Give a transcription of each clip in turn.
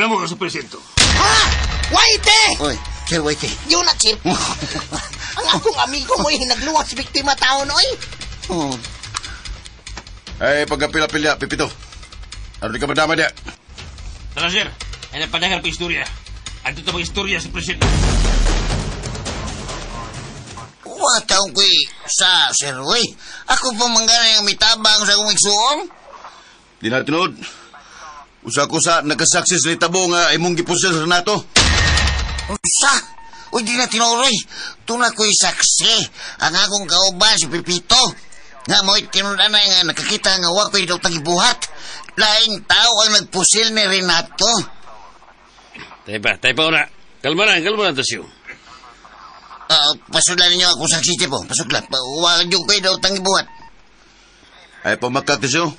Reklamo ka sa presinto. Ha? White! Oy, Sir Whitey. Yun na, Chief. Ang akong amigo mo'y hinagluwas biktima taon, oy. Oh. Ay, pagkapila-pila, Pipito. Ano di ka madama diya? Tara, sir. Ay napadagan pa istorya. Anto ta istorya sa presinto. Wa taong ko'y sa, Sir Roy. Ako pa manggana yung mitabang sa akong igsuon. Di na tinuod. Usa ko sa nagkasaksis ni Tabo nga imong gipusil sa Renato. Usa? Uy, di na tinuroy. Tuna ko'y saksi. Ang akong kauban si Pipito. Nga mo'y tinuod na nga nakakita nga wa ko'y daw tagibuhat. Laing tao ang nagpusil ni Renato. Tay pa una. Kalma lang, Tasyo. Pasudlan ninyo ako saksi, Chief. Oh. Pasudlan. Wa yung ko'y daw tangibuhat. Ay, pamakak, Tasyo.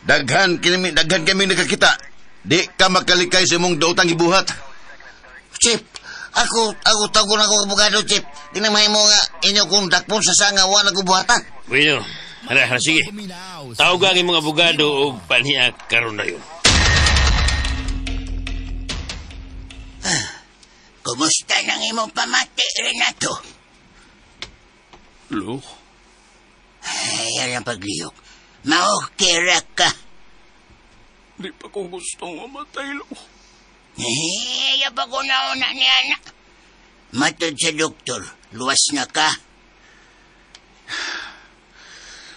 Daghan kami nakakita. Di ka makalikay sa imong daotang ibuhat. Chief, ako tawgon ako abogado, Chief. Di na mo nga inyo kong dakpon sa sanga wa nagbuhatan. Bueno, hala, sige. Tawag ang imong abogado o panhiya karon na yun. Kumusta nang imong pamati, Renato? Lo? Ay, ang paglihok. Maokira ka. Di pa ko gustong mamatay, Lo. Eh, ayaw pa ko nauna ni anak. Matod sa doktor, luwas na ka.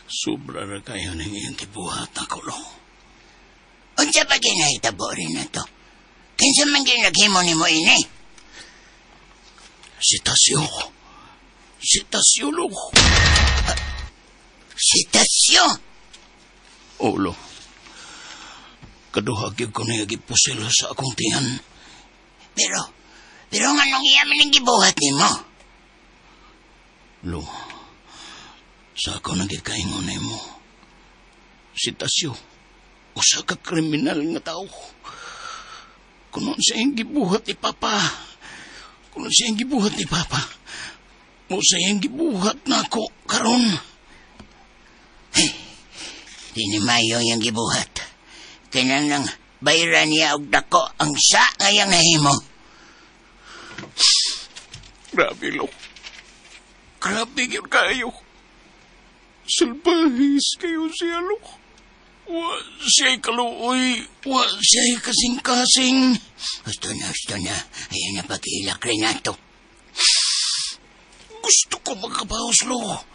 Sobra na kayo ng iyong gibuhat ako, Lo. Unsa pa ginahitabo, Renato? Kinsa man ginaghimo nimo ini? Si Tasyo. Si Tasyo, Lo. Si Tasyo? Oo, Lo. Kaduha gyud ko niya gipusil sa akong tiyan. Pero nganong iya man ang gibuhat nimo? Lo, sa ako nagikaingon nimo. Si Tasyo, usa ka kriminal nga tao. Kuno sa iyang gibuhat ni Papa. Kuno sa iyang gibuhat ni Papa. Mo sa iyang gibuhat nako karon. Hey, di ni mayo iyang gibuhat. Kinahanglan bayran niya og dako ang sa ngayang nahimo. Grabe, Lo. Grabe gyud kayo. Salbahis kayo siya, Lo. Wa siya'y kaluoy. Wa siya'y kasing-kasing. Gusto na, gusto na. Ayan na pag-ilak, Renato. Gusto ko makabawas, Lo.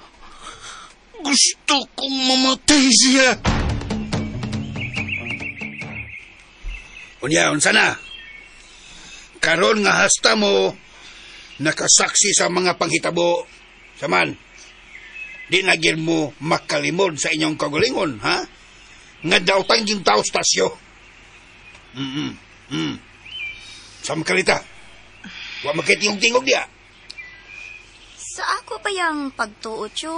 Gusto kong mamatay siya. Unya, unsa na? Karon nga hasta mo, nakasaksi sa mga panghitabo. Saman, di na gyud mo makalimod sa inyong kagalingon, ha? Nga daotang yung tao stasyo. Sa makalita, wa makitingog-tingog diya. Sa ako pa yang pagtuo, Chu,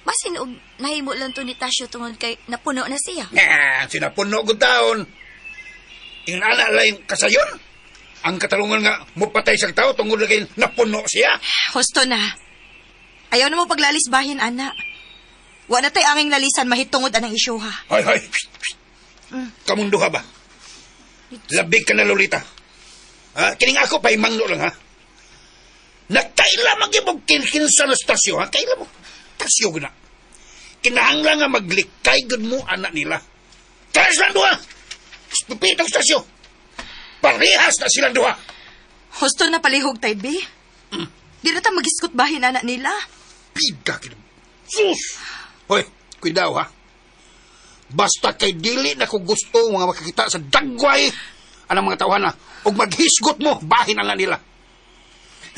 basin og nahimo lang to ni Tasyo tungod kay napuno na siya. Nga, sinapuno ko taon. Ingana lang kasayon. Ang katalungan nga mupatay sa tao tungod na kay napuno siya. Husto na. Ayaw na mo paglalisbahin, ana. Wa na tay anging lalisan mahitungod anang isyu, ha. Hoy, hoy. Psst, psst. Kamong duha ba? Labig ka na, Lolita. Ha? Kining ako pa'y manglo lang, ha? Nagkaila magyabog kinsa na stasyo, ha? Kaila mo. Tasyo na. Kinahanglan nga maglikay gud mo, anak nila. Kaya silang duha. Pipitong stasyo. Parehas na silang duha. Husto na palihog, tay, B. Di na ta magiskot bahin, anak nila. Pida, kinam. Sus! Hoy, kuidaw, ha? Basta kay dili na ko gusto mga makakita sa dagway anang mga tawhana ug maghisgot mo, bahin ang nila.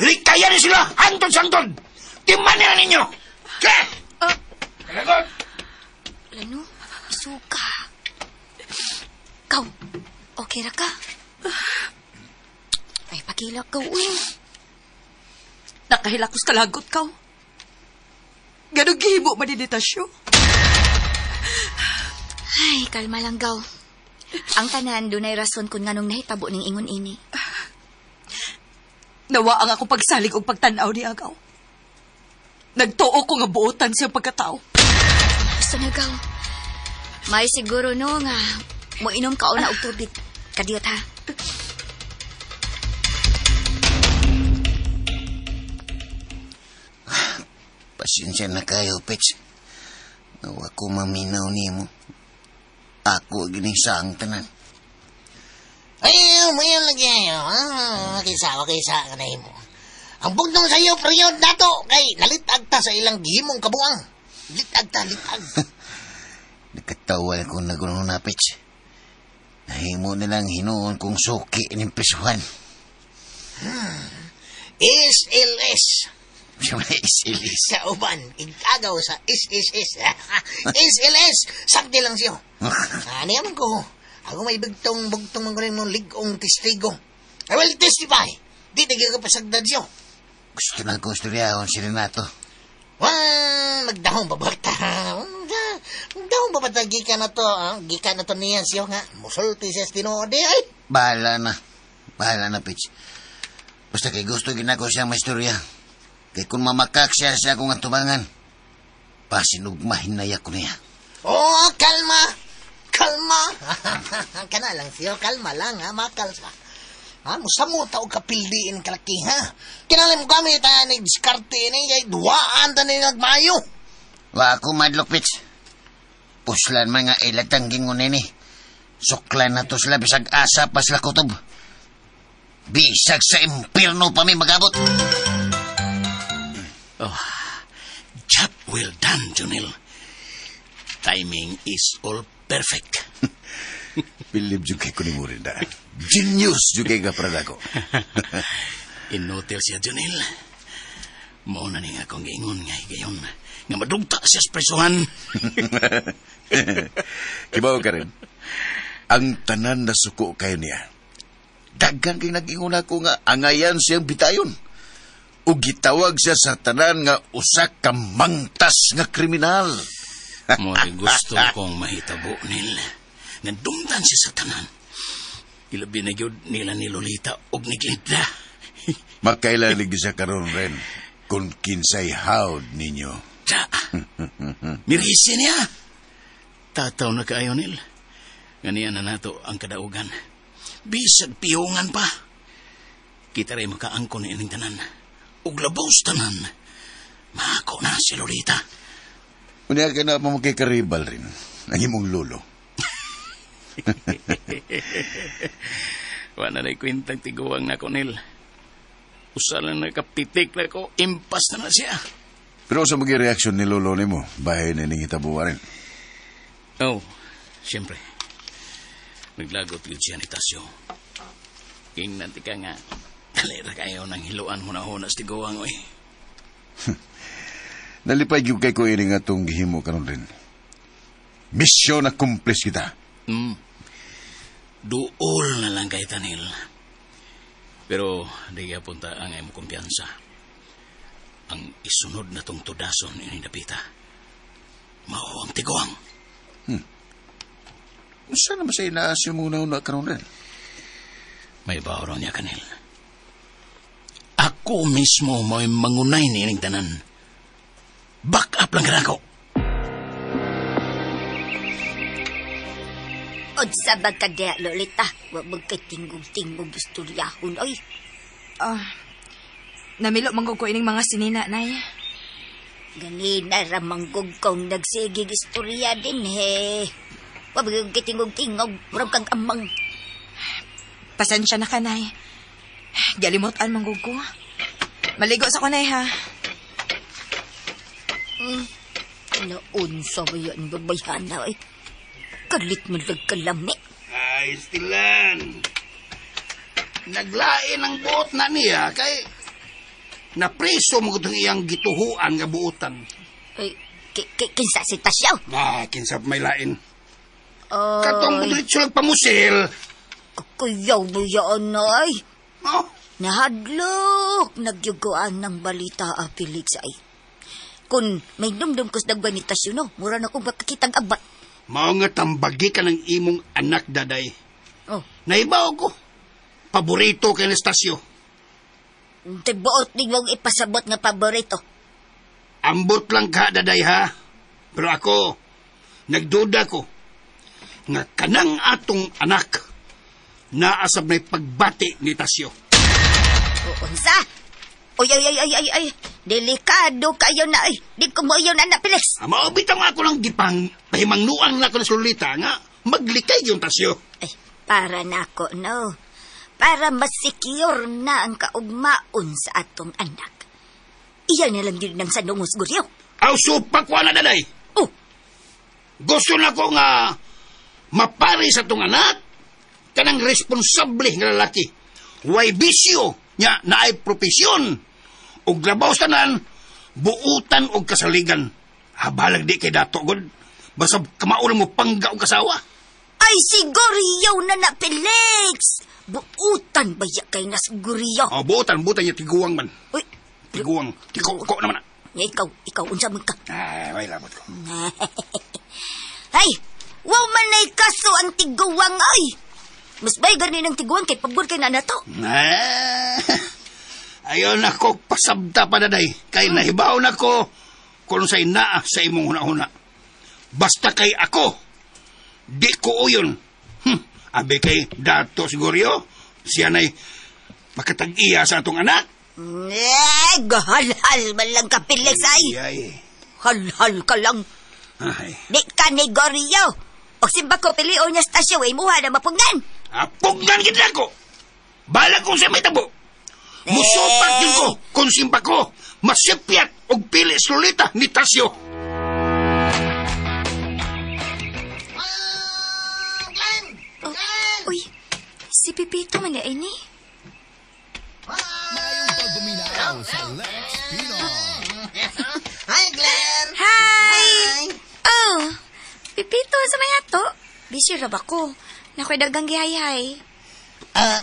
Likayan ni sila, hantod santod! Timan nila ninyo! Ke! Kalagot! Lano, isuka. Kaw, okay ra ka? Ay, pakilak ka, uy. Nakahilakos kalagot kaw. Ganun gihimo man ni Tasyo. Ay, kalma lang, gaw. Ang tanan, dunay rason kung nganong nahitabo ning ingon ini. Nawa ang akong pagsalig og pagtan-aw ni Agaw. Nagtuo ko nga buotan siyang pagkatao. Gusto na, gaw. May siguro no nga, moinom ka una og tubig. Kadiyot, ha? Pasensya na kayo, Pets. Nawa ko maminaw nimo. Ako ginisang tanan. Ay, mayan lagi ayo. Ah, kaysa, kaysa ka na mo. Ang bugtong sa iyo, period nato, kay nalitag ta sa ilang gihimong kabuang. Litag ta, litag. Nakatawa ko na gano'n na, Pets. Nahimo nilang hinuon kong suki ng prisuhan. SLS. SLS. Sa uban, igagaw sa SSS. SLS, sakti lang siyo. Ano yaman ko? Ako may bugtong-bugtong mga mong ligong testigo. I will testify. Di nagyan ka pasagdad siyo. Gusto lang kong istoryahon si Renato. Wah, magdahong babata. Magdahong babata, gikan na to. Ah? Gikan na to niya siyo nga. Musulti siya sa tinuod eh. Ay! Bahala na. Bahala na, Pitch. Basta kay gusto ginako siyang maistorya. Kay kung mamakak siya sa akong atubangan, pasinugmahin na ko niya. Oh, kalma! Kalma! Kana lang siyo, kalma lang ha, makal sa. Ha, musamo ta og kapildiin kalaki ha. Kinahanglan mo kami ta ni diskarte ni kay duwaan ta ni nagmayo. Wa ako madlok, Pitch. Puslan man nga ilatang gingon nini. Suklan na to sila bisag asa pa sila kutob. Bisag sa impirno pa mi magabot. Oh, job well done, Junil. Timing is all perfect. Bilib jud kay ko ni Murinda. Genius jud kay ka para ko. Inutil siya, Junil. Mao na ni nga akong giingon nga higayon nga madugta siya sa presuhan. Kibaw ka rin. Ang tanan na suko kayo niya. Daghan kay nag-ingon ako nga angayan siyang bitayon. O gitawag siya sa tanan nga usa ka mangtas nga kriminal. Mo'y gusto kong mahitabo, Nil. Nga dumtan siya sa tanan. Ilabi na gyud nila ni Lolita og ni Glenda. Makailalig siya karon rin kung kinsay hawd ninyo. Tsa! Mirisi niya! Tataw na kaayo, Nil. Nga niya na nato ang kadaugan. Bisag piyungan pa. Kita rin makaangko ni ining tanan. Ug labaw sa tanan. Maako na si Lolita. Unya ka na pa makikaribal rin. Ang imong lolo. Wala na kwentang tiguang na ko, Nil. Usa lang nakapitik na ko, impas na na siya. Pero sa mga reaksyon ni lolo nimo, bahay na ning hitabuan rin. Oh, siyempre. Naglagot yun siya ni Tasyo. Ingnan ti ka nga, kalera kayo ng hiluan huna-huna sa tiguang, oy. Nalipay yung kay ko ini nga itong gihimo karon rin. Mission accomplished kita. Duol na lang kay Tanil. Pero di ka punta ang imong kumpiyansa. Ang isunod na tong tudason ini dapita. Mao ang tiguang. Saan naman sa inaas yung muna una karon rin? May bawro niya kanil. Ako mismo mo'y mangunay ni ining tanan. Back up lang ka ko. Unsa ba ka diha, Lolita? Wa magkatingog-tingog istoryahon, oy. Namilo manggog ko ining mga sinina, Nay. Ganina ra manggog kong nagsigig istorya din, he. Wa magkatingog-tingog, murag kang amang. Pasensya na ka, Nay. Galimutan manggog ko. Maligo sa ko, Nay, ha? Naunsa ba yan, babayhana, oy? Kalit mo nagkalami. Ay, stilan. Naglain ang buot na niya kay napriso mo itong iyang gituhuan nga buotan. Ay, kinsa si Tasyaw? Ah, kinsa may lain. Ay, Katong diretso lang pamusil. Kuyaw mo yan, ay. Oh, Nahadlok, nagyuguan ng balita, ah, Felix, ay. Kung may dumdum ko sa dagway ni Tasyo, no, mura na kong makakitang abat. Mao nga tambagi ka ng imong anak, daday. Oh. Naibaw ko. Paborito kay Nastasio. Tibuot ni mong ipasabot nga paborito. Ambot lang ka, daday, ha? Pero ako, nagduda ko nga kanang atong anak naasab na'y pagbati ni Tasyo. O, unsa? Oy, ay, ay, ay, ay, ay. Delikado kayo na ay. Di ko mo iyon, anak Felix. Mao bitaw ako lang gipang pahimangnuang na ko na sulita nga maglikay yung Tasyo. Ay, para nako, no. Para masecure na ang kaugmaon sa atong anak. Iya na lang yun ng sanungos, Guryo. Aw, supak ko na daday. Oh. Gusto na ko nga mapari sa atong anak kanang responsable nga lalaki. Way bisyo nya naay propesyon. Og labaw tanan, buutan og kasaligan. Habalag di kay dato, God. Basta kamaul mo pangga og kasawa. Ay, siguryo na na, Felix! Buutan ba ya kay na siguryo? Oh, buutan niya, tiguang man. Uy, tiguang, tiko naman na. Ikaw, unsa man ka? Ay, may labot ko. Ay, wow man na'y kaso ang tiguang, ay! Mas bay gani ng tiguang kay pabor kay na to. Ayon ako, pasabta pa daday. Kay nahibaw na ko kung sa'y naa sa imong huna-huna. Basta kay ako, di ko uyon. Abi kay dato siguryo, siya na'y makatag-iya sa atong anak. Eh, gahalhal man lang ka, Felix, ay. Ay. Halhal ka lang. Ay. Di ka ni Goryo. O simba ko, pilion niya stasyo, ay muha na mapugnan. Pugnan kita ko. Balag kung siya may tabo. Musupak yun ko, kung simba ko, masipyat og pili sulita ni Tasyo. Oh, uy, si Pipito man na ini. Hi, Glenn! Hi! Oh, Pipito, sa may ato. Busy ra ba ko? Nakoy dagang gihay-hay.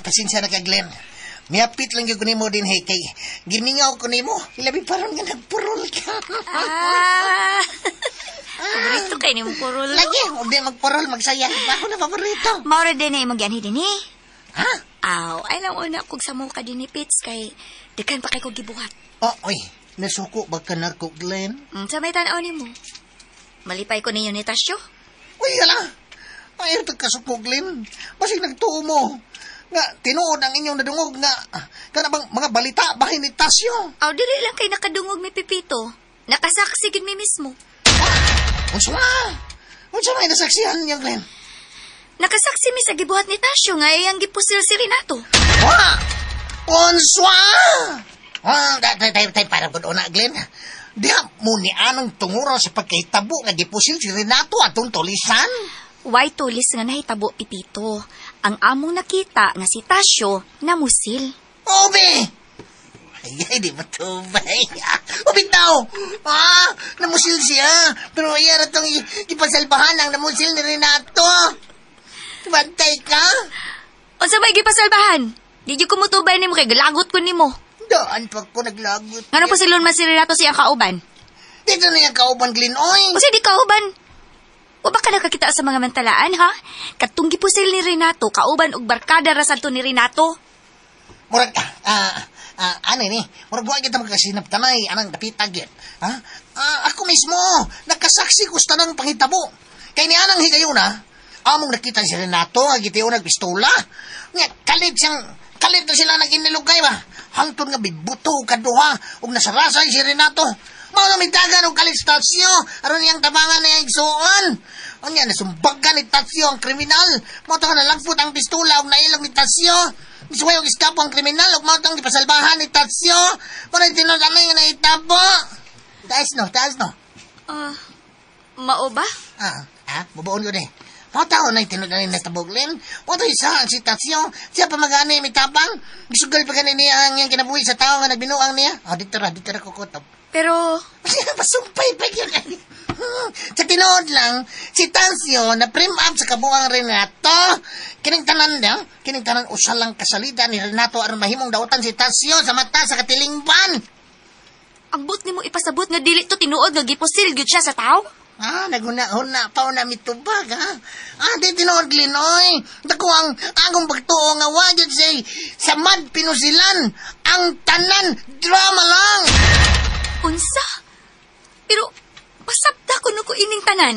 Pasensya na ka, Glenn. Miapit lang yung kunimo din, hey, kay gimingaw ko nimo. Ilabi pa ron nga nagpurol ka. Ah! Paborito kay nimo purol. Lagi, huwag din magpurol, magsaya. Ako na paborito. Maura din na imong gianhi din eh. Ha? Aw, ay lang una kog samo ka din ni Pits kay dekan pa kay kog gibuhat. Oh, oy, nasuko ba ka na ko, Glenn? Sa may tan-aw nimo. Malipay ko ninyo ni Tasyo. Uy, ala! Ay, kasuko, Glenn. Basig nagtuo mo. Nga, tinuod ang inyong nadungog nga, kana bang mga balita bahin ni Tasyo. Aw, dili lang kay nakadungog mi Pipito. Nakasaksi gid mi mismo. Unsa man? Unsa may nasaksihan niyo, Glenn? Nakasaksi mi sa gibuhat ni Tasyo nga iyang gipusil si Renato. Wa! Unsa? Ah, tay para gud una, Glenn. Diha mo ni anong tunguro sa pagkahitabo nga gipusil si Renato atong tulisan? Way tulis nga nahitabo, Pipito. Ang among nakita nga si Tasyo namusil. Obe! Ay, di ba tubay? Ubitaw! Ah, namusil siya. Pero iya na itong ipasalbahan ang namusil ni Renato. Bantay ka? Unsa may gipasalbahan? Di jud ko mutubay nimo kay galagot ko nimo. Daan pa ko naglagot. Ngano po silon man si Renato siyang kauban? Dito na yung kauban, Glenn, oy. Unsa di kauban? O baka nakakita sa mga mantalaan, ha? Katong gipusil ni Renato, kauban og barkada ra sadto ni Renato. Murag, ano ni? Murag wa kita magkasinaptanay, anang dapitag yun. Ha? Ako mismo, nakasaksi ko sa tanang pangitabo. Kay ni anang higayuna, among nakita si Renato, nga gitiyo nagpistola. Nga, kalit na sila nag-inilugay ba? Hangtod nga bibuto kaduha, ug nasarasay si Renato. Mao na mitagan og kalit Tasyo, aron niyang tabangan niya igsuon. Unya nasumbagan ni Tasyo ang kriminal. Mao to nalagpot ang pistola ug nailog ni Tasyo. Gisuway og iskapo ang kriminal ug mao tong gipasalbahan ni Tasyo. Mao na tinud anay nga nahitabo. Taas no. Mao ba? Mubuon yun eh. Mao tao na tinud anay nahitabo, Glenn. Mao to isa ang si Tasyo. Siya pa magani mitabang. Gisugal pa gani niya ang iyang kinabuhi sa tao nga nagbinuang niya. Oh, dito ra kukutob. Pero masumpay pa yun. Sa tinuod lang, si Tasyo na prim up sa kabuang Renato. Kining tanan usa lang kasalida ni Renato aron mahimong dautan si Tasyo sa mata sa katilingban. Ambot nimo ipasabot nga dili to tinuod nga gipusil gyud siya sa tawo? Ah, naghuna-huna pa na mitubag, ha? Ah, di tinuod, Glenn, oy. Dako ang agong pagtuo nga wa gyud say samad pinusilan. Ang tanan drama lang. Unsa? Pero pasabta ko no ko ining tanan.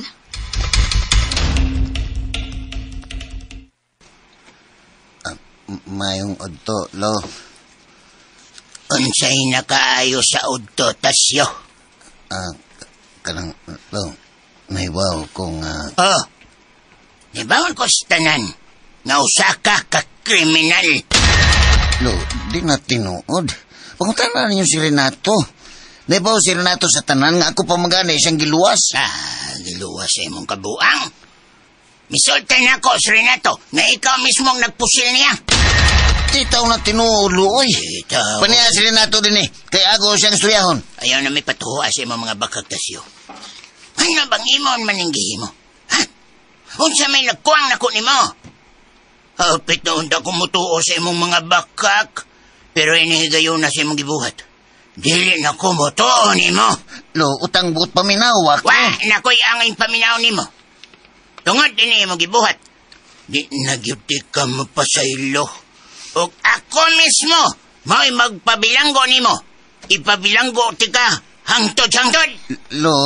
Mayong odto, lo. Unsay nakaayo sa udto, Tasyo? Kanang, lo, nahibaw kong... Oh, nibawon ko sa tanan nga usa ka ka-kriminal. Lo, di na tinuod. Pangutan na ninyo si Renato. Nahibaw si Renato sa tanan nga ako pamagana siyang giluwas. Ah, giluwas sa imong kabuang. Misultay na ako si Renato nga ikaw mismo ang nagpusil niya. Titaw na tinuod, Luoy. Titaw. Paniya si Renato din eh. Kaya ako siyang istoryahon. Ayaw na may patuwa sa imong mga bakag, Tasyo. Ano bang imon maninggihi mo? Ha? Unsa may nagkuang nako nimo? Hapit na unta kumutuo sa imong mga bakak. Pero inihigayon na sa imong gibuhat. Dili na kumutuo nimo. Lo, utang buot paminaw ako. Wa, nako'y angin paminaw nimo. Tungod ini imong gibuhat. Di na gyud ka mapasaylo. Og ako mismo mao'y magpabilanggo nimo. Ipabilanggo tika hangtod-hangtod. Lo,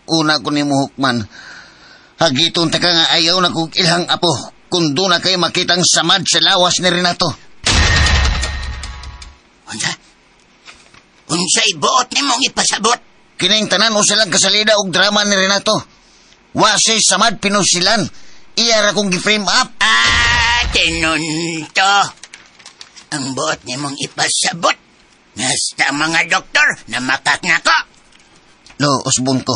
una ko nimo hukman. Hagiton ta ka nga ayaw na kog ilhang apo. Kung doon na kayo makitang samad sa lawas ni Renato. Unsa? Unsa ibuot nimong ipasabot? Kining tanan usa lang kasalida og drama ni Renato. Wasi samad pinusilan. Iya ra kong gi-frame up. Ah, tinunto. Ang buot nimong ipasabot. Nasta mga doktor na makak nako. Lo, usbon ko.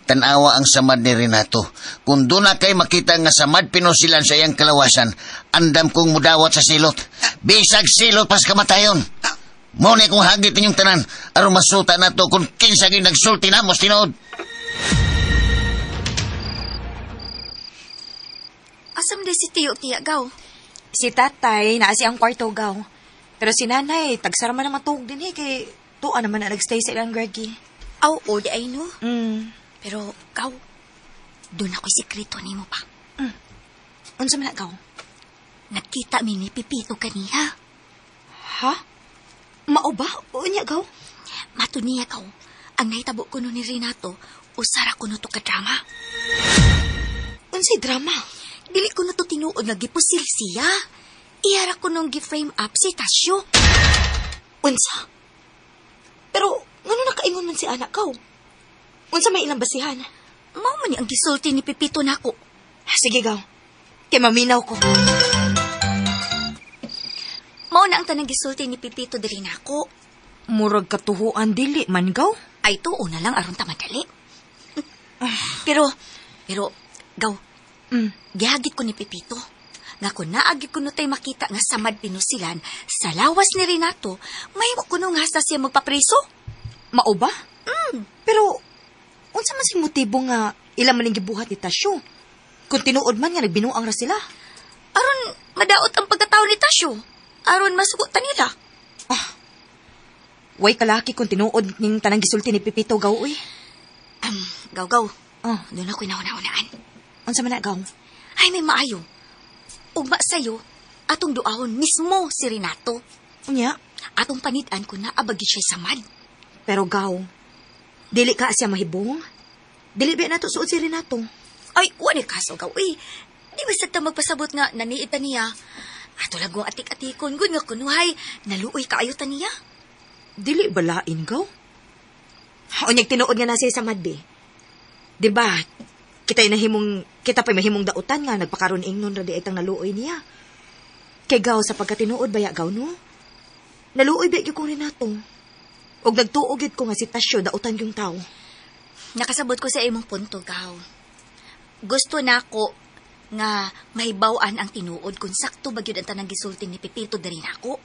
Tanawa ang samad ni Renato. Kung doon na kay makita nga samad pinusilan sa iyang kalawasan, andam kong mudawat sa silot. Bisag silot pas kamatayon. Muna kong hagit ninyong tanan, aron masuta na to kung kinsa gyud nagsulti na mos tinuod. Asam di si Tiyo, Tiya, gaw? Si tatay, naa siyang kwarto, gaw. Pero si nanay, tagsara man naman tuog din eh, kay tuwa naman na nagstay sa ilang Greggy. Aw, o, di ay no. Mm. Pero, gaw, doon ako'y sikreto nimo pa. Mm. Unsa man na, gaw? Nagkita mi ni Pipito kaniya. Ha? Mao ba? O niya, gaw? Mato niya, gaw. Ang nahitabo ko no ni Renato, usara ko no to ka-drama. Unsay drama? Dili ko na to tinuod nga gipusil siya. Iyara ko nung gi-frame up si Tasyo. Unsa? Pero, ngano nakaingon man si anak kaw? Unsa may ilang basihan? Mao man ni ang gisulti ni Pipito nako. Sige, gaw. Kay maminaw ko. Mao na ang tanang gisulti ni Pipito diri nako. Murag katuhuan dili man, gaw. Ay, tuo na lang aron ta madali. Pero, gaw, gihagit ko ni Pipito. Nga kung naagi ko no tay makita nga samad pinusilan sa lawas ni Renato, may mo kuno nga sa siya magpapreso. Mao ba? Mm. Pero, unsa man sing motibo nga ila man ning gibuhat ni Tasyo? Kung tinuod man nga nagbinuang ra sila. Aron madaot ang pagkatao ni Tasyo. Aron masuko ta nila. Ah, way kalaki kung tinuod ning tanang gisulti ni Pipito, gaw, uy. Gaw, gaw. Oh, doon ako'y nauna-unaan. Unsa man na, gaw? Ay, may maayo. Ugma sa'yo, atong duahon mismo si Renato. Unya? Atong panid-an ko na abagi siya samad. Pero gaw, dili ka siya mahibong? Dili ba nato suod si Renato? Ay, wala kaso, gaw. Uy, di ba sa ta magpasabot nga naniit ta niya? Ato lang kong atik-atikon, gud nga kunuhay, naluoy kaayo ta niya. Dili ba lain, gaw? Unyag tinuod nga na siya samad, be. Diba, kita pa'y mahimong dautan nga, nagpakaroon ingnon ra di ay tang naluoy niya. Kay gaw, sa pagkatinuod baya, gaw, no? Naluoy ba yung kong Renato? Og nagtuog yun ko nga si Tasyo, dautan yung tao. Nakasabot ko sa imong punto, gaw. Gusto na ako nga mahibaw-an ang tinuod kung sakto ba gyud ang tanang gisulti ni Pipito diri nako.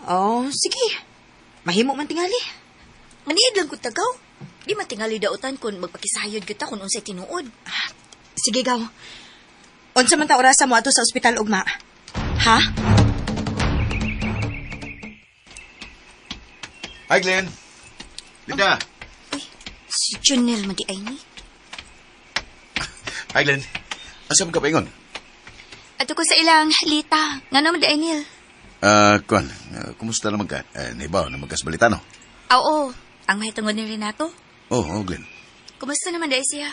Oh, sige. Mahimo man tingali. Maniid lang ko tagaw. Di man tingali dautan kung magpakisayod kita kung unsay tinuod. Sige, gaw. Unsa man ta orasa mo ato sa ospital ugma? Ha? Hi, Glenn. Linda. Uy, si Junel madi ay ni. Hi, Glenn. Asa mo ka paingon? Ato ko sa ilang Lita. Nga naman di ay Neil. Kuan, kumusta naman ka? Naibaw na magkasbalita, no? Oo. Ang mahitungod ni Renato. Oo, Glenn. Kumusta naman di ay siya?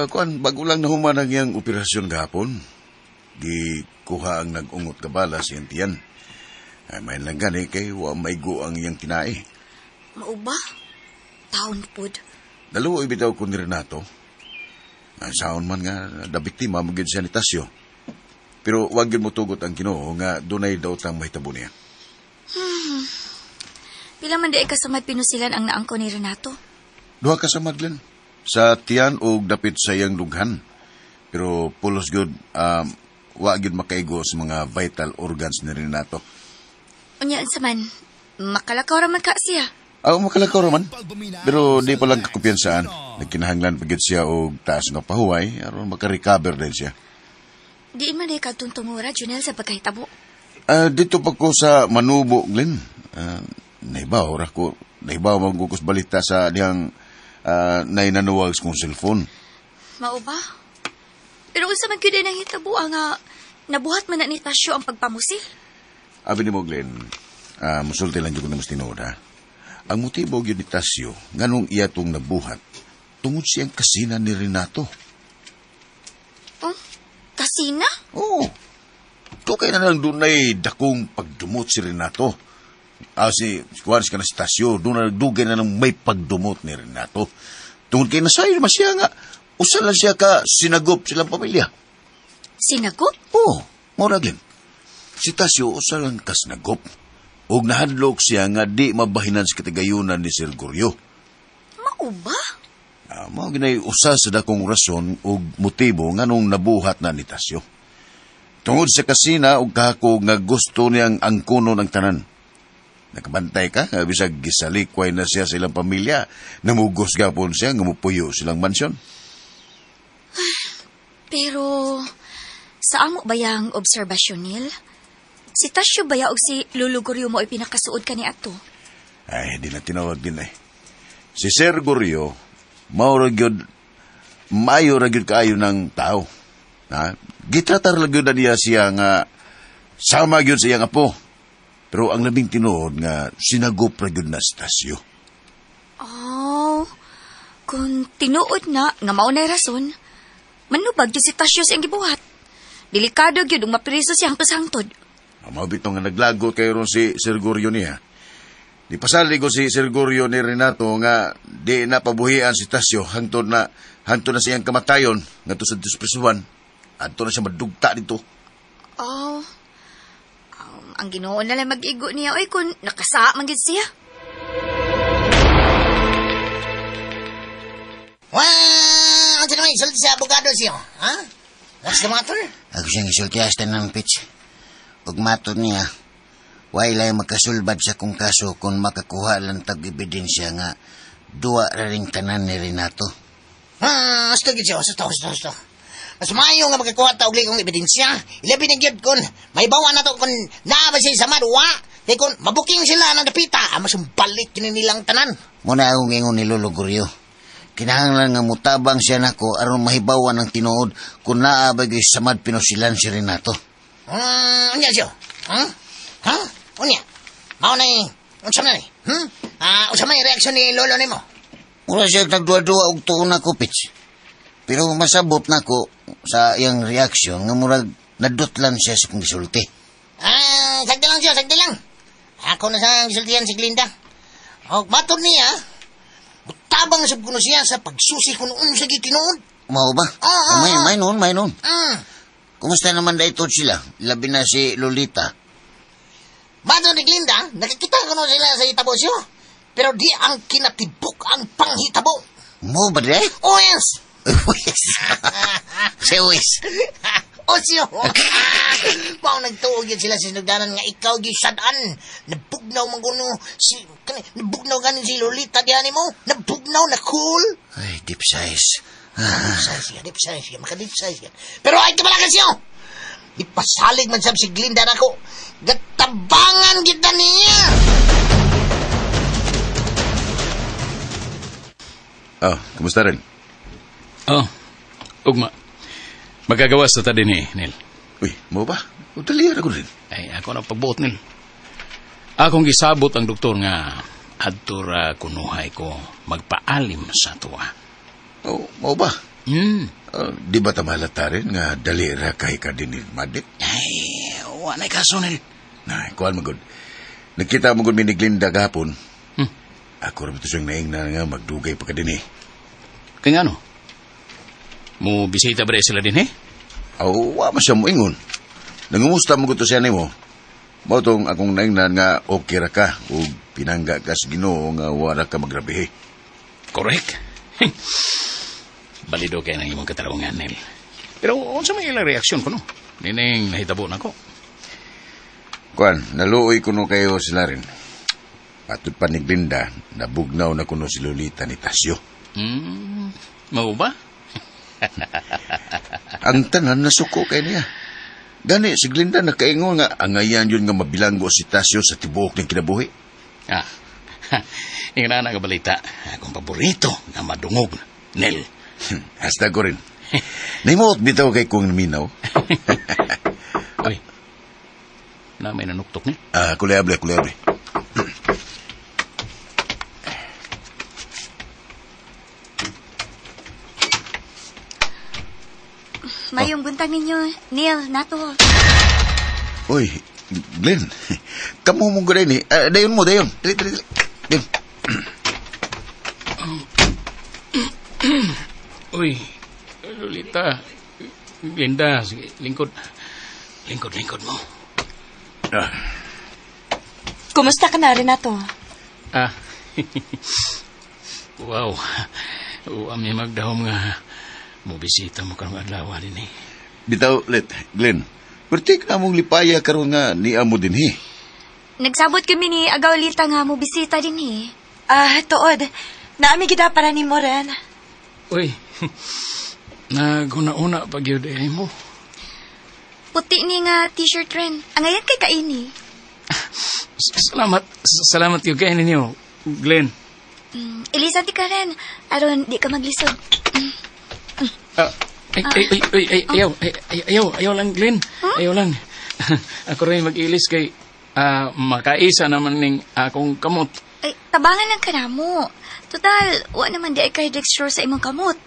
Kuan, bago lang nahuman ang iyang operasyon gahapon. Di kuha ang nag-ungot kabala sa iyang tiyan. Ay, may lang gani kay wa maigo ang iyang tinai. Mao ba? Taon pod. Dalawa ibitaw ko ni Renato. Ang saon man nga, da biktima mo gyud siya ni Tasyo. Pero wag gyud motugot ang Ginoo nga dunay daotang mahitabo niya. Pila man di ka samad pinusilan ang naangko ni Renato? Duha ka samad, Glenn. Sa tiyan o dapit sa iyang dughan. Pero pulos gyud, wa gyud makaigo sa mga vital organs ni Renato. Unya unsa man, makalakaw ra man ka siya. Aw, makalakaw ra man. Pero di pa lang kakumpiyansaan. Nagkinahanglan pa gyud siya og taas nga pahuway aron makarecover din siya. Diin man di kagtungtungura, Junel, sa pagkahitabo. Dito pa ko sa Manubo, Glenn. Naibaw ra ko. Naibaw magugos balita sa dihang nainanuwag sa kong cellphone. Mao ba? Pero unsa man gyud ang hitabo nga nabuhat man na ni Tasyo ang pagpamusil? Abi nimo, Glenn, musulti lang gyud ko nimo tinuod, ha? Ang motibo gyud ni Tasyo nganong iya tong nabuhat tungod siyang kasina ni Renato. Oh, kasina? Oo. Tukay na lang dunay dakong pagdumot si Renato. Si Juan si Tasyo, doon na dugay na lang may pagdumot ni Renato. Tungod kay nasayo naman siya nga, usa lang siya ka sinagop silang pamilya. Sinagop? Oo, mura Glenn. Si Tasyo usa lang kasinagop. Ug nahadlok siya nga di mabahinan sa katigayunan ni Sir Gorio. Mao ba? Mao ginay usa sa dakong rason ug motibo nganong nabuhat na ni Tasyo. Tungod sa kasina ug kahakog nga gusto niyang angkonon ang tanan. Nakabantay ka, nga bisag gisalikway na siya sa ilang pamilya, namugos gapon siya nga mupuyo silang mansyon. Pero sa amo ba yang obserbasyon, Neil? Si Tasyo ba ya og si Lolo Gorio mo ay pinakasuod ka ni ato? Ay, di na tinawag din eh. Si Sir Gorio, mao ra gyud, maayo ra gyud kaayo ng tao. Ha? Gitratar ra gyud na niya siya nga sama gyud sa iyang apo. Pero ang labing tinuod nga sinagop ra gyud na si Tasyo. Oh, kung tinuod na nga mao na rason, manubag gyud si Tasyo sa iyang gibuhat. Delikado gyud ug mapriso siya hangtod sa hangtod. Mao bitaw nga naglagot kayo ron si Sir Gorio niya. Di pasalig ko si Sir Gorio ni Renato nga di na pabuhian si Tasyo hangtod na sa iyang kamatayon ngadto sa disprisuan. Adto na siya madugta dito. Oh, ang Ginoo na lang mag-igo niya oy kung nakasaa man gyud siya. Wow, unsa naman isulti sa abogado siya? Ha? What's the matter? Ako siyang isulti hasta ng pitch. Ug matod niya, way lay makasulbad sa kong kaso kung makakuha lang tag ebidensya nga duwa ra ring tanan ni Renato. Gusto gid siya, gusto. Mas maayo nga makakuha ta og ligong ebidensya. Ilabi na gyud kun may bawa na to kun naa ba siya samad wa. Kay kun mabuking sila ng dapita, mas balik kini nilang tanan. Muna akong ingon ni Lolo Gorio. Kinahanglan nga mutabang siya nako aron mahibawan ang tinuod kung naa ba gyud samad pinusilan si Renato. Unya siya. Ha? Unya. Mao na unsa man ni? Unsa man reaksyon ni Lolo nimo? Mura siya nagduwa-duwa og tuon nako, Pitch. Pero masabot nako sa iyang reaksyon nga murag nadutlan siya sa kong gisulti. Sagdi lang siya, sagdi lang. Ako na sa gisultihan si Glinda. Og matod niya, tabang sab kuno siya sa pagsusi kuno unsa gyud tinuod. Mao ba? Oo. May noon. Kumusta naman dahito sila? Labi na si Lolita. Matod ni Glinda, nakikita kuno sila sa hitabo siya. Pero di ang kinatibuk ang panghitabo. Mo ba de? Oh, yes. Wis. Si Wis. O siyo. Mao nagtuog yun sila sa sinugdanan nga ikaw gyud sad-an. Nabugnaw man kuno si kani nabugnaw ganin si Lolita diha nimo. Nabugnaw na cool. Ay, deep size. Deep size siya, maka deep size siya. Pero ay kabalakan siyo. Ipasalig man sab si Glinda nako. Gatabangan kita niya. Oh, kumusta rin? Oh, ugma. Magagawas na ta din eh, Neil. Uy, mo ba? O, dali ako rin. Ay, ako na pagbuot, Neil. Akong gisabot ang doktor nga adto ra kunuhay ko magpaalim sa tuwa. Oh, mo ba? Di ba tamahalata rin nga dali ra kay ka din ni Madik? Ay, wala kaso, Neil. Ay, kuan magod. Nakita mo gud mi ni Glinda gahapon. Ako ra bitaw siyang naing na nga magdugay pa ka din eh. Kaya nga no? Mo bisita ba sila din eh? Aw, wa man siya moingon. Nangumusta mo gud to siya nimo. Mao tong akong naingnan nga okay ra ka ug pinangga ka sa Ginoo nga wala ka magrabihi. Correct. Balido kay nang imong katarungan, Nel. Pero unsa may ilang reaksyon ko no? Nining nahitabo nako. Kuan, naluoy kuno kayo sila rin. Patud pa ni Glinda, nabugnaw na kuno si Lolita ni Tasyo. Mao ba? Ang tanan nasuko kay niya. Gani, si Glinda nakaingon nga angayan yun nga mabilanggo si Tasyo sa tibuok ng kinabuhi. Ah, ingana na kabalita. Akong paborito nga madungog, Nel. Hasta ko rin. Naimot bitaw kay kong naminaw. Uy, na may nanuktok niya. Ah, kuleable. Mayong buntag ninyo, Neil, nato. Uy, Glenn, kamu mong gano'n eh. Dayon mo, dayon. Dali. Dayon. Uy, Lolita, Glinda, sige, lingkod. Lingkod mo. Ah. Kumusta ka na, Renato? Ah, wow. May magdahom nga mubisita mo karong adlaw din eh. Bitaw, let, Glenn, pertik na mong lipaya karon nga niya mo din eh. Nagsabot kami ni Agaw Lita nga mubisita din eh. Ah, tuod. Naami gida para ni mo rin. Uy, naguna-una pag yun eh mo. Puti ni nga t-shirt rin. Angayan kay kaini. Salamat. Salamat yung kainin niyo, Glenn. Elisa, di ka rin. Aron, di ka maglisod. Ayaw lang, Glenn. Huh? Ayaw lang. Ako rin mag-ilis kay makaisa naman ning akong kamot. Ay, tabangan lang ka na mo. Total, wa naman di ay kay dextrose sa imong kamot.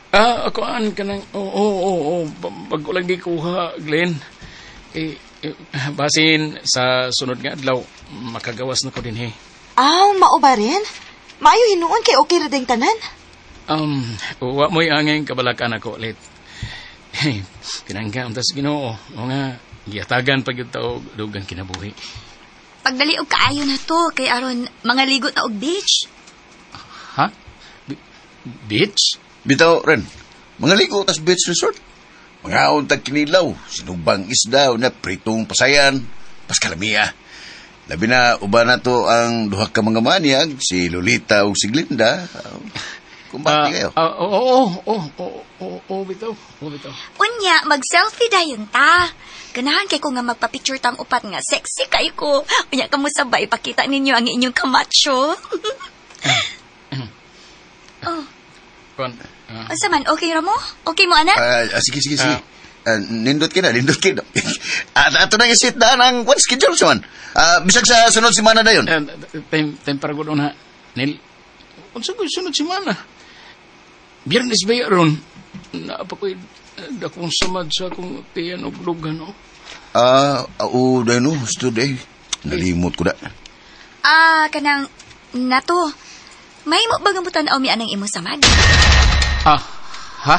Ah, ako an ka nang, oo, bago lang gikuha, Glenn. Eh, basin sa sunod nga adlaw, makagawas na ko din, he. Aw, mao ba rin? Maayo hinuon kay okay ra ding tanan. Wa mo'y angeng kabalakan ako ulit. Hey, pinangga ang tas Ginoo. O nga, giatagan pag yung tao, dugang kinabuhi. Pagdali og kaayo na to, kay aron mga ligot na og beach. Ha? Beach? Bitaw, rin. Mga ligo tas beach resort. Mga untag kinilaw, sinugbang isda, na pritong pasayan, paskalamia. Labi na, uba na to ang duha ka mga maniyag, si Lolita o si Glinda. Kumbati kayo. Oo, bitaw. Unya, mag-selfie dayon ta. Ganahan kay ko nga magpa-picture tang upat nga sexy kayo ko. Unya, kamusta ba ipakita ninyo ang inyong kamacho? Oh. Unsa man, okay ra mo? Okay mo, anak? Sige. Nindot ka na. Ato na isit daan ang one schedule sa man. Bisag sa sunod semana na yun. Time para gudon ha. Nil, unsa ko sunod semana? Biyernes ba yaron? Naapa ko'y dakong samad sa akong tiyan o glugan, o. Oo, dahil no, today. Nalimot ko na. Kanang, nato, may mo ba gamutan o mi anang imong samad? Ha?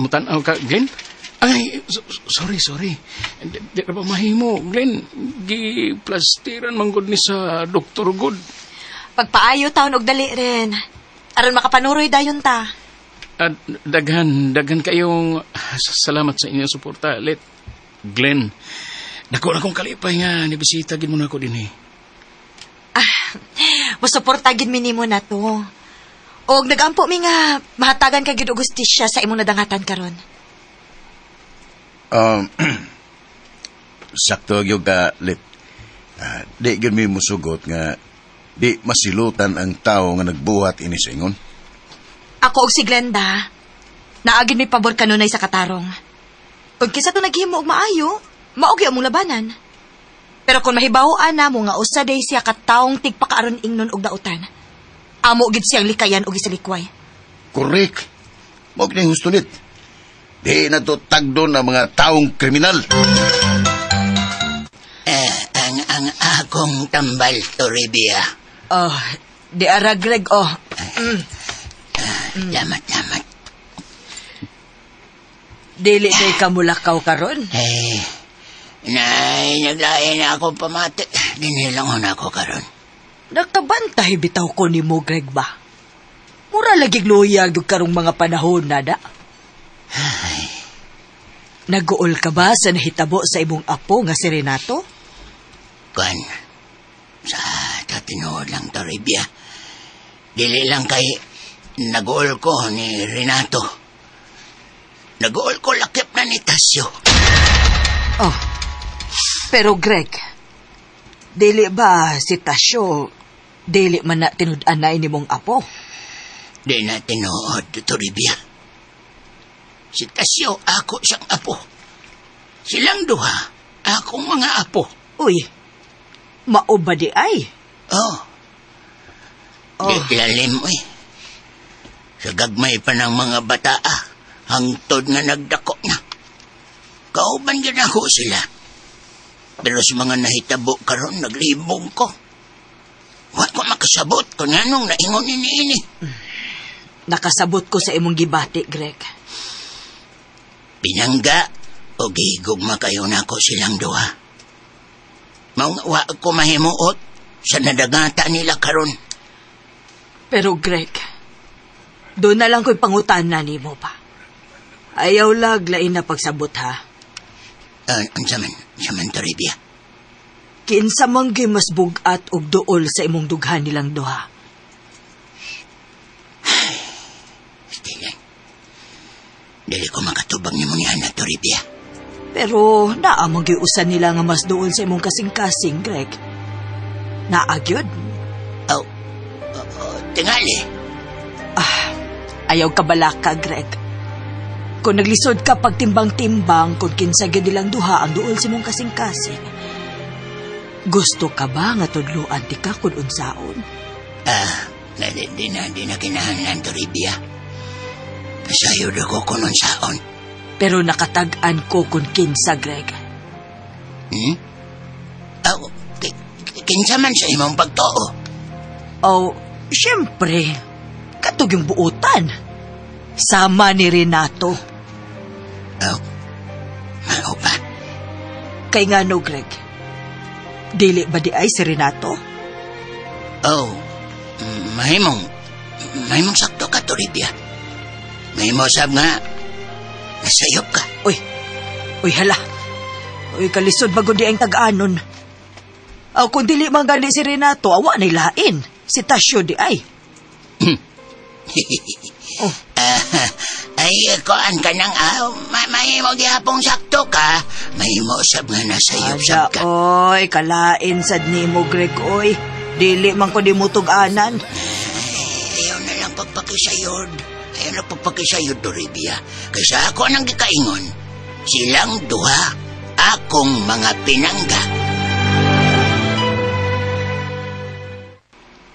Mutan-aw ka, Glenn? Ay, sorry. Di ba mahimo, Glenn? Giplastiran manggod ni sa Dr. Good. Pagpaayo taon og dali rin. Aron makapanuroy dayon ta. Daghan kayong salamat sa inyong suporta. Let, Glenn, dako na kong kalipay nga nibisita gid mo na ako din eh. Musuporta gid mi nimo na to. Og nagampo mi nga mahatagan ka gid og hustisya sa imong nadangatan karon. Sakto gyud ka, Lit. Di gyud mi musugot nga di masilutan ang tao nga nagbuhat ini sa ingon. Ako og si Glenda, naagin mi pabor kanunay sa katarong. Ug kinsa to naghimo og maayo, mao gyud among labanan. Pero kung mahibaw-an namo nga usa day siya ka taong tigpakaaron ingnon og dautan, amo gid siyang likayan og isalikway. Correct. Mao gyud husto nit. Di na to tagdon ang mga taong kriminal. ang akong tambal, Toribia. Oh, di ara, Greg, oh. Lamat, lamat. Dili kay kamulakaw karon. Eh, nay, naglain na akong pamati. Dinilang na ako karon. Nakabantay bitaw ko ni mo, Greg ba? Mura lagi luya gyud karong mga panahon na da. Naguol ka ba sa nahitabo sa imong apo nga si Renato? Kuan, sa tatinuod lang, Toribia. Dili lang kay naguol ko ni Renato. Naguol ko lakip na ni Tasyo. Oh, pero Greg, dili ba si Tasyo, dili man na tinud-an na ini mong apo? Di na tinuod, Toribia. Si Tasyo, ako siyang apo. Silang duha, akong mga apo. Uy, mao ba di ay? Oh. Oh. Di lalim, uy. Sa gagmay pa ng mga bataa, hangtod nga nagdako na. Kauban yun ako sila. Pero sa mga nahitabo karon naglibog ko. Wa ko makasabot kung anong naingon ini ini. Nakasabot ko sa imong gibati, Greg. Pinangga o gigugma kayo na ako silang duha. Mao nga wa ko mahimuot sa nadagata nila karon. Pero Greg, doon na lang ko'y pangutana nimo pa. Ayaw lag lain na pagsabot ha. Unsa man Toribia? Kinsa man gyud mas bug-at og duol sa imong dughan nilang duha. Stilan. Dili ko makatubang nimo ni Ana Toribia. Pero naa man gyud usa nila nga mas duol sa imong kasing-kasing, Greg. Naa gyud. Oh, tingali. Ah, ayaw ka balaka, Greg. Kung naglisod ka pagtimbang-timbang kung kinsa gyud nilang duha ang duol sa imong kasing-kasing. Gusto ka ba nga tudloan ti ka kung unsaon? Ah, di na kinahanglan, Toribia. Nasayod ako kung unsaon. Pero nakatag-an ko kung kinsa, Greg. Hmm? Oh, kinsa man sa imong pagtuo? Oh, siyempre. Katog yung buotan. Sama ni Renato. Oh, mao ba? Kay nga no, Greg. Dili ba di ay si Renato? Oh, mahimong sakto ka, Toribia. Mahimo sab nga, nasayop ka. Uy, uy hala. Uy, kalisod bago di ang tag-anon. Aw, kung dili man gani si Renato, awa na'y lain. Si Tasyo di ay. Oh. Ay, koan ka nang, mahimo gihapong sakto ka. Mahimo sab nga nasayop sab ka. Oy, kalain sad nimo, Greg, oy. Dili man ko di mo tug-anan. Ayaw na lang pagpakisayod. Ayaw na pagpakisayod, Toribia. Kaysa ako nang gikaingon, silang duha, akong mga pinangga.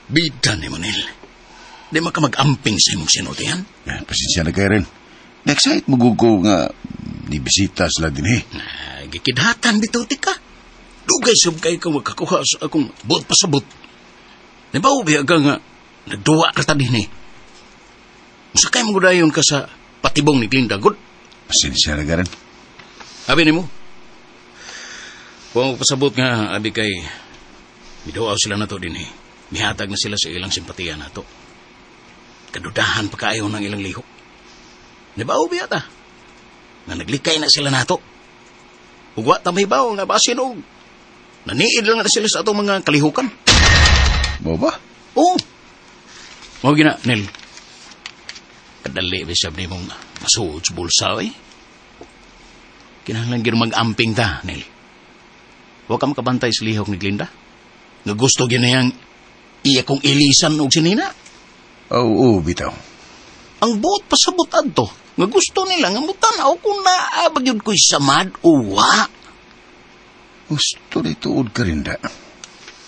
Bida ni Monel. Di man ka mag-amping sa imong sinultihan. Pasensya na kayo rin. Na-excite mo ko nga ni bisita sila din eh. Gikidhatan bitaw ti ka. Dugay sab kay ka makakuha sa akong buot pasabot. Di ba ubiya ka nga nagduwa ka ta din eh. Sakay mo dayon ka sa patibong ni Glinda. Good. Pasensya na ka rin. Abi ni mo. Huwag mo pasabot nga abi kay miduaw sila na to din eh. Mihatag na sila sa ilang simpatiya na to. Kadudahan pa kaayo ng ilang lihok. Di ba ubiya ta? Nga naglikay na sila nato. Ugwa ta may baw nga basin og naniid lang na sila sa atong mga kalihukan. Mo ba? Oo. Mao gina, Nel. Kadali bisab ni mong masuod sa bulsa, eh. Kinahanglan gyud mag-amping ta, Nel. Wa ka makabantay sa lihok ni Glinda. Nga gusto gyud niyang iya kong ilisan og sinina. Oo, bitaw. Ang buot pasabot adto. Nga gusto nila nga mutan-aw kung naabag yun ko'y samad o wa. Gusto ni tuod ka rin da.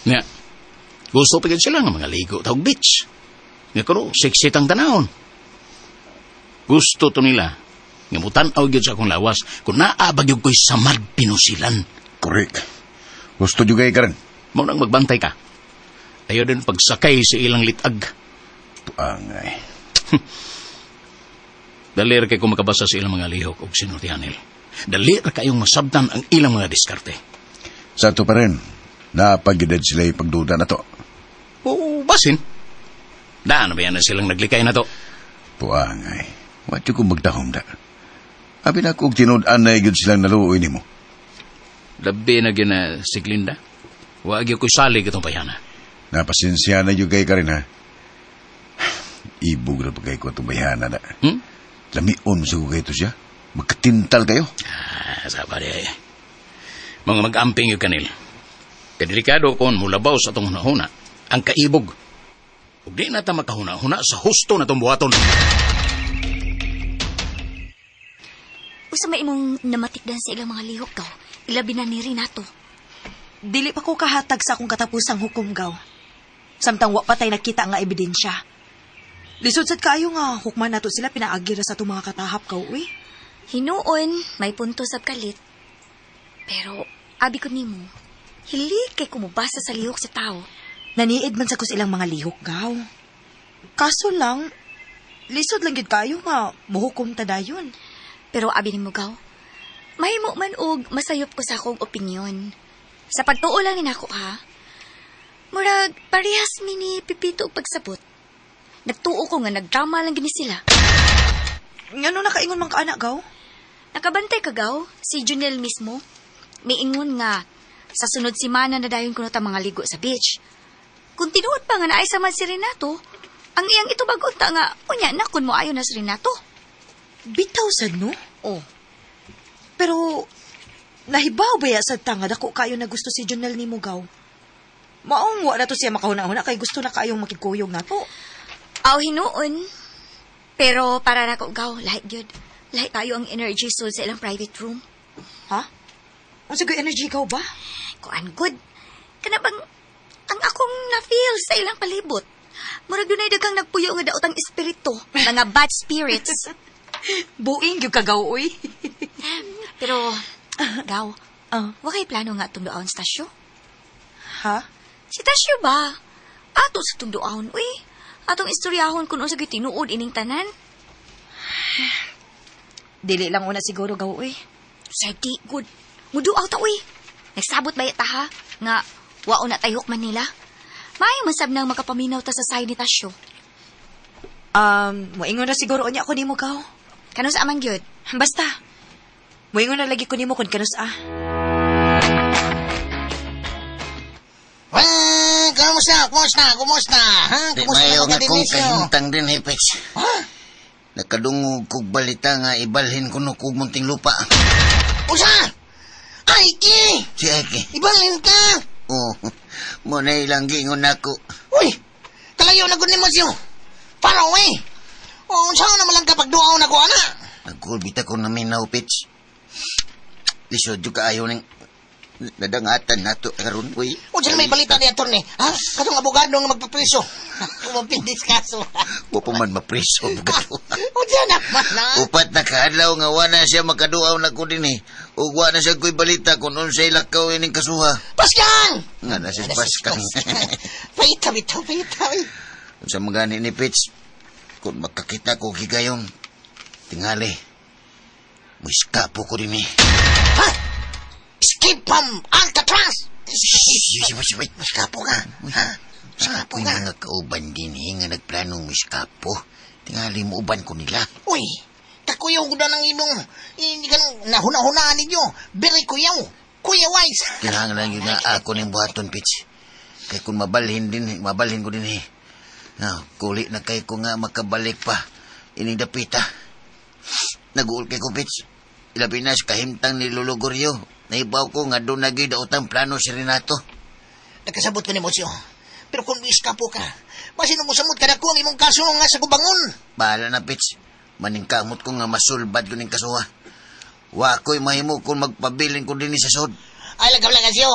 Nga, gusto pa yun sila nga mga ligo tawag beach. Nga kuno, sexy tang tanahon. Gusto to nila nga mutan-aw yun sa akong lawas kung naabag yun ko'y samad pinusilan. Correct. Gusto jugay ka rin. Mao nang magbantay ka. Ayaw din pagsakay sa ilang litag. Puangay. Dali ra kay kung makabasa sa ilang mga lihok og sinultihanil. Dali ra kayong masabtan ang ilang mga diskarte. Sa ato pa rin, napagidad sila yung pagduda na to. Oo, basin. Daan ba yan na silang naglikay na to? Puangay, wat yung kong magdahom da. Abi na kung tinud-an na yun silang naluoy nimo. Labi na gina si Glinda. Wag yung ko'y salig itong payana. Napasensya na yung kay ka rin, ha? Ibog na pagkay ko itong bayana na. Lamion sa kay ito siya. Magkatintal kayo. Ah, saba di ay. Mga mag-amping yung kanil. Kadelikado kon mulabaw sa itong hunahuna ang kaibog. Ug di na ta makahuna-huna sa husto na itong buhaton. Usa may imong namatikdan sa ilang mga lihok, Gaw. Ilabi na ni Renato. Dili pa ko kahatag sa akong katapusang hukom, Gaw. Samtang wa pa tay nakita nga ebidensya. Lisod sad kaayo nga hukman nato sila pinaagi ra sa atong mga katahap, Gaw, uy. Hinuon, may punto sa kalit. Pero, abi ko nimo, hili kay kumubasa sa lihok sa tao. Naniid man sa kus ilang mga lihok, Gaw. Kaso lang, lisod lang gid kayo nga muhukom ta dayon. Pero abi nimo, Gaw, mahimo man og masayop ko sa akong opinyon. Sa pagtuo lang ni nako, ha? Murag, parehas mi ni Pipito og pagsabot. Nagtuo ko nga nagdrama lang gini sila. Ngano nakaingon man ka, anak, Gaw? Nakabantay ka, Gaw, si Junel mismo. Miingon nga, sa sunod simana na dayon kuno ta mga ligo sa beach. Kung tinuod pa nga naay samad si Renato, ang iyang ito bagunta nga, unya na kun mo ayo na si Renato. Bitaw sad, no? Oh. Pero, nahibaw ba ya sad ta nga dako kayo na gusto si Junel nimo, Gaw? Maong wa na to siya makahuna-huna kay gusto na kayong makikuyog na to. Aw, hinuon. Pero para na ko, Gaw, lahi gyud. Lahi kayo ang energy sold sa ilang private room. Ha? Unsa gyud energy gaw ba? Kuan good. Kana bang ang akong na-feel sa ilang palibot. Murag dunay daghang nagpuyo nga daotang espiritu, mga bad spirits. Buing gyud ka, Gaw, uy. Pero, Gaw, wa kay plano nga atong duaon sa Tasyo? Ha? Si Tasyo ba? Ato sa itong duaon, uy. Atong istoryahon kung unsa gyud tinuod ining tanan. Dili lang una siguro, Gaw, uy. Sa di, good. Muduaw ta, uy. Nagsabot ba ta, ha? Nga, wao na tayo Manila. Maayo man sab nang makapaminaw ta sa side ni Tasyo. Moingon na siguro unya ko nimo, Gaw. Kanus amang gyud? Basta, moingon na lagi ko nimo kung kanus a. Well, kumusta? Kumusta? Kumusta? Ha? Di Kumusta mayo na nga kong Dionisio? kahimtang din, Hipix. Nakadungog kog balita nga ibalhin ko no kog munting lupa. Usa! Aiki! Si Aiki. Ibalhin ka! Oo. Mo na ilang gingon nako. Uy! Kalayo na gud nimo siyo. Para uy! O, unsa na malang kapag duaw na ko, ana? Nagkulbita ko na minaw, Pitch. Lisod yung kaayo ng nadangatan nato karon uy. Unsa na may balita ni attorney? Ha? Katong abogado nga magpapriso. Kumapindis kaso. Wa pa man mapriso, abogado. Unsa na man, ha? Upat na kaadlaw nga wa na siya makaduaw na ko din eh. Ug wa na siya ko'y balita kung unsay lakaw ining kasuha. Paskang! Nga na siya Paskang. Paita, bitaw, paita. Unsa man gani ni Pitch, kung makakita ko higayon, tingali, muiskapo ko din eh. Ha? Escape from Alcatraz! Muiskapo ka. Ha? Muiskapo Ako'y ka. mga kauban din eh, nga nagplanong muiskapo. Tingali mo uban ko nila. Uy, kakuyaw ko na ng imong, hindi ka nang nahuna-hunaan ninyo. Very kuyaw. Kuya wise. Kailangan lang yun nga ako ng buhaton, Pitch. Kaya kung mabalhin din, mabalhin ko din eh. Now, kuli na kay ko nga makabalik pa. Ining dapita. Naguol kay ko, Pitch. Ilabi na sa kahimtang ni Lolo Goryo. Naibaw ko nga doon naging daotang plano si Renato. Nagkasabot ko ni Mosyo. Pero kung iskapo ka, basin mo samot kada ko ang imong kaso nga sa gubangon. Bahala na, Pitch. Maningkamot ko nga masulbad ko ning kasuha. Wa ko'y mahimo kung magpabilin ko din sa sod. Ay, lagaw lang siyo.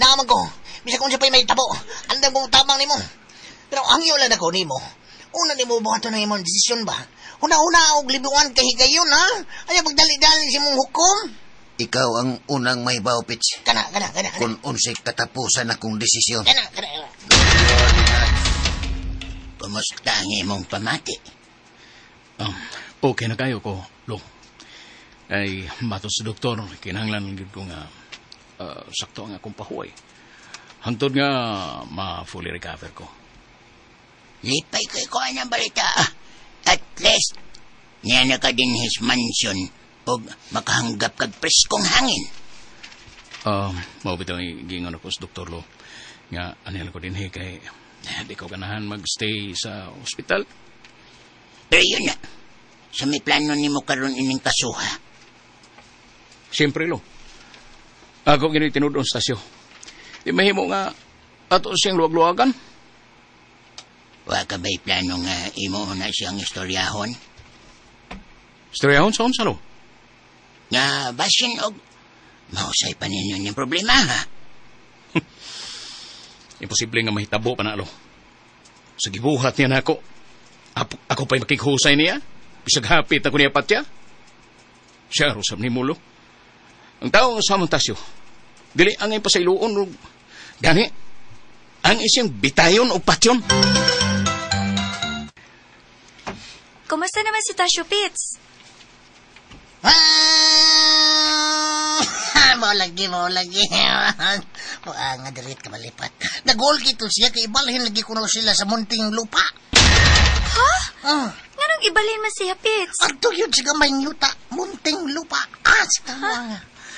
Naaman ko. Bisa kung siya pa'y may tabo. Andam kong tamang nimo. Pero ang iyo lang ako nimo. Una nimo buhaton ang imong desisyon ba? Una-una og libuan kay higayon, ha? Ayaw magdali-dali sa imong hukom. Ikaw ang unang may Pits. Kana. Kung unsay katapusan akong desisyon. Kana. Kumusta ang imong pamati? Okay na kayo ko, Lo. Ay, matos sa doktor, kinahanglan gid ko nga sakto ang akong pahuway. Hangtod nga ma-fully recover ko. Lipay ko'y kuha ng balita. At least, niya na ka din his mansion o makahanggap kag preskong hangin. Mao bitaw giingon ako sa doktor, Lo. Nga, anil ko din kay di ko ganahan magstay sa ospital. Pero yun na, sa may plano ni mo karon ining kasuha. Siyempre, Lo. Ako gini tinud-on stasyo. Di mahimo nga ato siyang luwag-luwagan. Wa ka ba'y plano nga imo na siyang istoryahon? Istoryahon sa unsa, Lo? Nga basin og mahusay pa ninyo niyang problema, ha? Imposible nga mahitabo pa na, Lo. Sa gibuhat niya na ako. Ako pa'y makighusay niya. Bisag hapit ako niya patya. Siya, rusap ni Mulo. Ang tao nga sa Montasio, dili ang ay pasayloon. Gani, ang isiyang bitayon o patyon. Kumusta naman si Tasyo, Pits? Mao lagi. Nga dirit ka malipat. Nag-goal kito siya, kay ibalhin lagi kuno sila sa munting lupa. Ha? Nganong ibalhin man siya, Pits? Adto yun siya gamay yuta, munting lupa. Sa nga.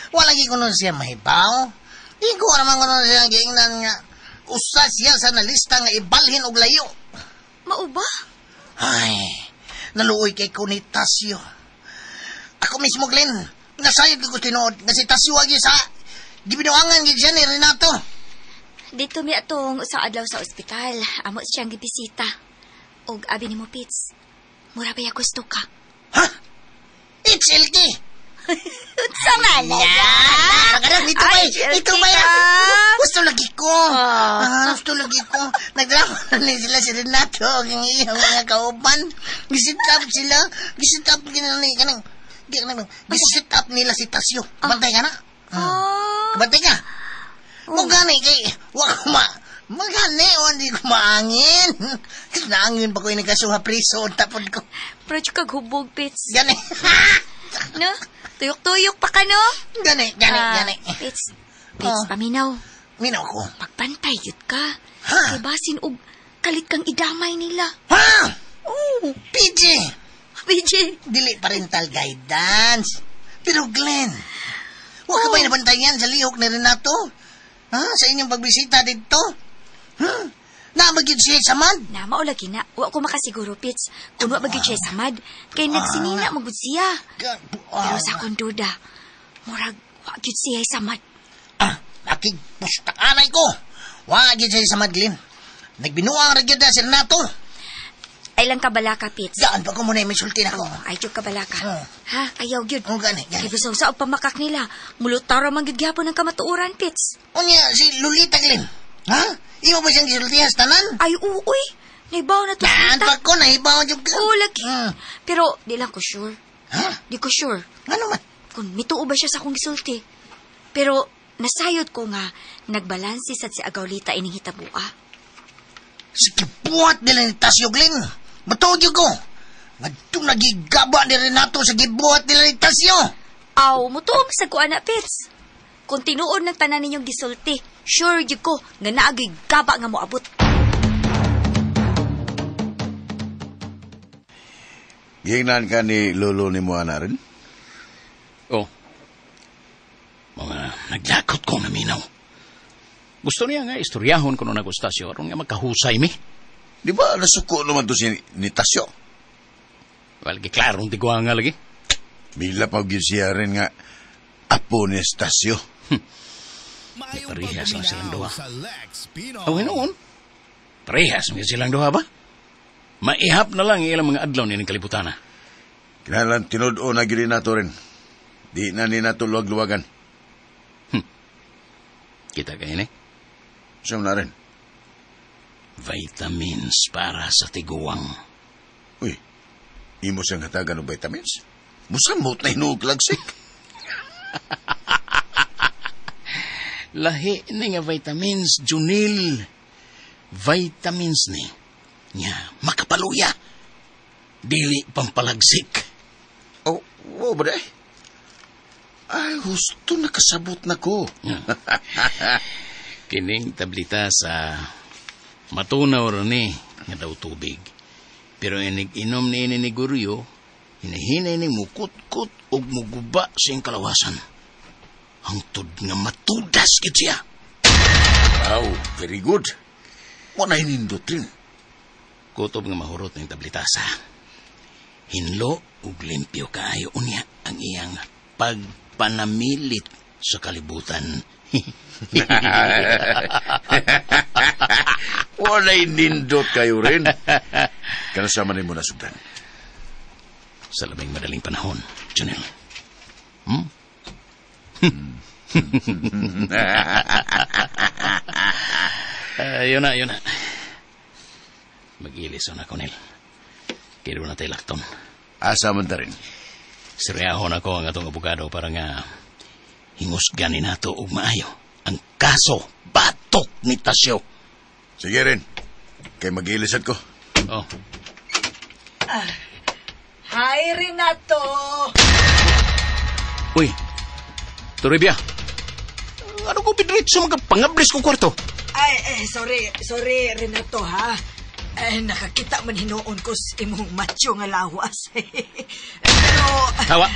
Wala lagi kuno siya mahibaw. Igo naman kuno siya giingnan nga usa siya sa nalista nga ibalhin og layo. Mao ba? Ay, naluoy kay ko ni Tasyo. Ako mismo, Glenn, nasayod ko tinuod nga si Tasyo agi sa gibinuangan gid siya ni Renato. Dito mi atong usa adlaw sa ospital. Amo siyang gibisita. Og abi nimo, Pits. Mura ba ya gusto ka? Ha? It's LT. Unsa man? Ito ba? Ito ba? Gusto lagi ko. Gusto lagi ko. Nagdrama na sila si Renato ang iyang mga kauban. Gisit up sila. Gisit up gisit up nila si Tasyo. Bantay ka na. Bantay ka. Mugani kay wa ko ma magani o hindi ko maangin. Kasi naangin pa ko yung nagkasuha priso tapod ko. Pero kag hubog, Pits. Gani. No? Tuyok-tuyok pa ka, no? Gani. Pits, paminaw. Minaw ko. Pagbantay, yun ka. Ha? Kay basin og kalit kang idamay nila. Ha? Oh. PJ. PJ. Dili parental guidance. Pero Glenn, huwag ka ba'y nabantayan sa lihok ni Renato? Ha? Sa inyong pagbisita dito? Naamagid siya samad? Na, maulagi na. Wa ko makasiguro, Pits. Kung wa magid siya samad, kay nagsinina magud siya. Pero sa akong duda, murag, wa gyud siya samad. Akig pustakanay ko. Wa gyud siya samad, Glenn. Nagbinuang ra gyud na si Renato. Ay lang kabalaka, Pits. Gaan pa ko muna, may sulti na ko. Ay, jud kabalaka. Ha? Ayaw gyud. Oh, gani. Kay bisan sa pamakak nila, mulutara man gyud gyapon ang kamatuoran, Pits. Unya, si Lolita, Glenn. Ha? Imo ba siyang gisultihas tanan? Ay, uy. Naibaw na to. Naan pa ko, naibaw jud ka. Oo, lagi. Pero, di lang ko sure. Ha? Di ko sure. Ano man? Kung mituo ba siya sa akong gisulti. Pero, nasayod ko nga, nagbalansi sad si Agaulita ining hitabua. Sige, buhat nila ni Tasyo, Glenn. Matuod yun ko. Ngadto nagigaba ni Renato sa gibuhat nila ni Tasyo. Aw, mutuo sa ko, ana, Pits. Kung tinuod ng tanan ninyong gisulti, sure yun ko nga naagay gaba nga moabot. Gingnan ka ni lolo ni mo, ana rin? Oh. Mga naglakot ko na minaw. Gusto niya nga istoryahon ko nung nagustasyo aron nga magkahusay mi. Di ba nasuko naman to si ni Tasyo? Well, giklarong tigwa nga lagi. Mila pa gyud siya rin nga apo ni Tasyo. Parehas lang silang duha. Aw, noon. Parehas lang silang duha ba? Maihap na lang ilang mga adlaw nining kalibutan na. Kinalan tinud-o na gyud nato rin. Di na ni nato luwag-luwagan. Kita kayo ni? Saan na rin? Vitamins para sa tiguang. Uy, imo siyang hatagan og vitamins? Musamot na hinuog lagsik. Lahi ni nga vitamins, Junil. Vitamins ni. Nga, makapaluya. Dili pampalagsik. Oh, wow ba day? Ay, husto nakasabot na ko. Kining tablita sa matunaw ro ni nga daw tubig. Pero inig inom ni ini ni Guryo, hinahinay ni mukutkot ug muguba sa iyang kalawasan. Hangtod nga matudas gid siya. Wow, very good. Wala hinindot rin. Kutob nga mahurot ng tablitasa. Hinlo ug limpyo kaayo unya ang iyang pagpanamilit sa kalibutan. Wala nindot kayo rin. Kanasama ni mo na sugdan. Sa labing madaling panahon, Junel. Yun na, yun na. Mag-ilis na ko, Nel. Kaya na tayo lakton. Asa man ta rin. Siryahon ako ang atong abogado para nga hingusgan ni nato og maayo ang kaso batok ni Tasyo. Sige rin. Kay mag-ilisad ko. Oh. Hi, Renato! Uy, Toribia. Ano ko pidritso mga pangablis kong kwarto? Ay, sorry, sorry, Renato, ha? Ay, nakakita man hinuon ko sa imong macho nga lawas. Pero... Tawa.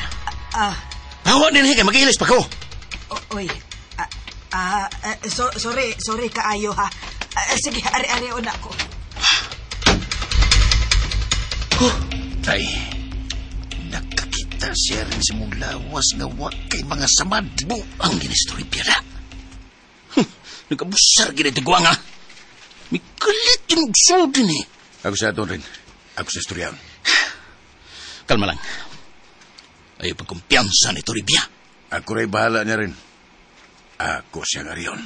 Tawa din kay mag-ilis pa ko. Oy. Sorry, sorry kaayo ha. Sige, ari-ari na ako. Oh, tay. Nakakita siya rin sa mong lawas nga wa kay mga samad. Buang ginistorya pira. Nagkabusar gina tigwang ha. May kalit yung din eh. Ako sa aton rin. Ako sa istoryaon. Kalma lang. Ayaw pagkumpiyansa ni Toribia. Ako rin bahala niya rin. Ako siyang ariyon.